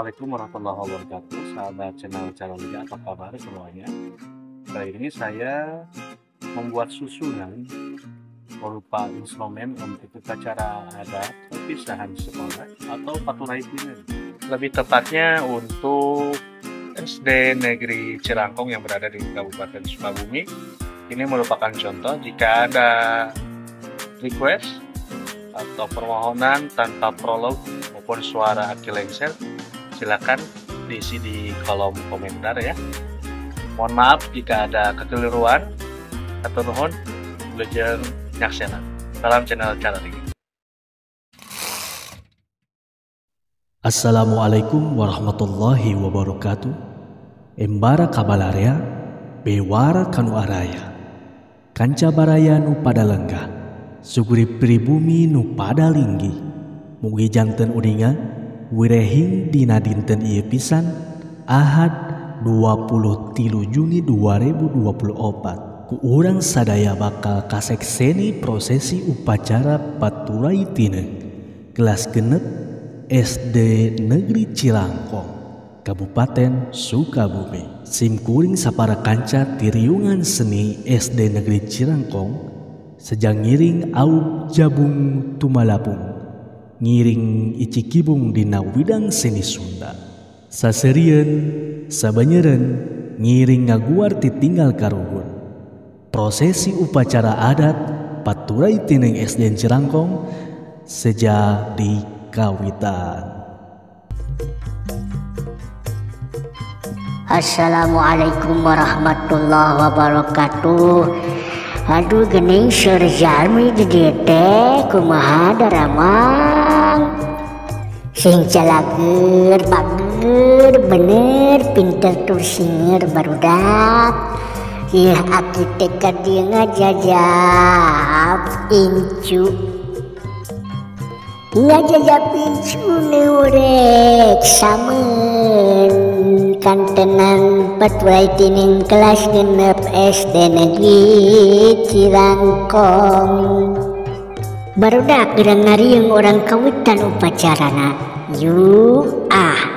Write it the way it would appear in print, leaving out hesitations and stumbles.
Assalamualaikum warahmatullahi wabarakatuh. Sahabat channel Caroliga, apa kabar semuanya? Kali ini saya membuat susunan berupa instrumen untuk upacara adat perpisahan sekolah atau paturai tineng. Lebih tepatnya untuk SD Negeri Cirangkong yang berada di Kabupaten Sukabumi. Ini merupakan contoh jika ada request atau permohonan tanpa prolog maupun suara aki lengser, silakan diisi di kolom komentar ya. Mohon maaf jika ada kekeliruan atau nuhun belajar nyaksena. Salam channel Caroliga. Assalamualaikum warahmatullahi wabarakatuh. Embara kabalarea, bewara kanu araya. Kanca baraya nu pada lenggah, suguri pribumi nu pada linggih. Mugi janten uninga, wirehing dina dinten ieu pisan, Ahad 23 Juni 2024. Ku urang sadaya bakal kasekseni prosesi upacara paturai tineng kelas 6 SD Negeri Cirangkong, Kabupaten Sukabumi. Simkuring sapara kanca tiriungan seni SD Negeri Cirangkong sejang ngiring aub jabung tumalapung, ngiring icikibung dina widang seni Sunda. Saserieun sabanyeureun ngiring ngaguar titinggal karuhun. Prosesi upacara adat paturai tineng SD Cirangkong sejak di kawitan. Assalamualaikum warahmatullahi wabarakatuh. Aduh gening seur jalmi di dieu teh kumaha daramang. Sing calager bager bener pinter tur singer barudak. Ieu aki teh ka dieu ngajajab incu. Ngajajab incu neurek sameun kantenan paturai tineng kelas 6 SD Negeri Cirangkong. Barudak gerang ngariung orang kawitan upacarana. Yuk ah.